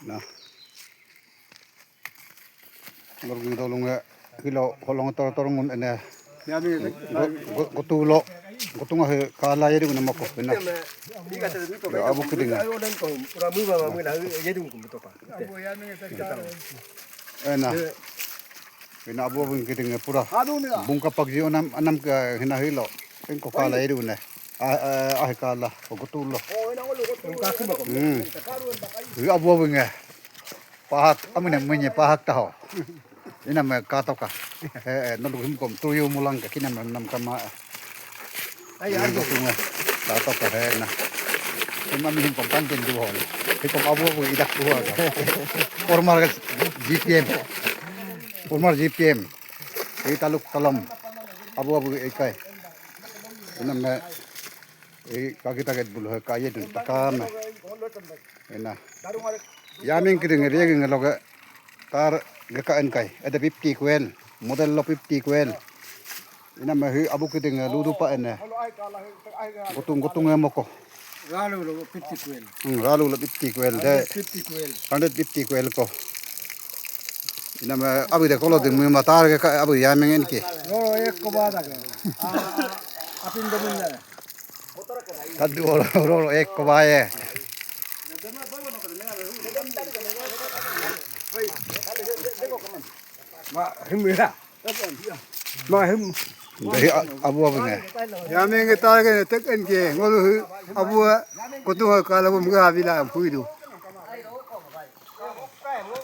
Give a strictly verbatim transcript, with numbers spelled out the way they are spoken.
Na. Lorgi dolunge hilo holong tor torungun ene. Go- go- Gotulo. Gotunga he kala yedi guna mako. Ena. Abu kídínge. Ena. Ena abu abíng kídínge pura. Bungka pakji onam anam ke hina hilo. Engko kala yedi guna. Ah, ah, ah, kala. Gotulo. Hmm. Wi abu abíng e. Pahak, amine menye pahak taho. Iname katoka. Eh, eh, nolu himkom tuyu mulang ke kinam nam kama. Ai, ai, gotunga. Katoka he na. Imam himkom kantin duhol. Himkom abu abu idak duhol. Former G P M. Former G P M. Italuk talam. Abu abu ikai. Iname. Eh, kaki taget bulu he kaye dun takame. Ena. Yaming kídínge riegínge loge tar geka enkai. Ada fifty kwel. Model lo fifty kwel. Iname hi abu kídínge ludu pa ene. Gotung gotung emoko. Ralu lo fifty kwel. Hmm, ralu lo fifty kwel de. Fifty kwel. Hundred fifty kwel ko. Iname abu de kolo de mima tar geka abu yaming enke. Lo ek ko bada ke. Ah, apin demin de. Tadu oro oro ek ko baye. Ma him ira. Ma him. Dari abu abu ne. Yaming ke target tek enke ngolu abu kutu kala bum ga bila puidu.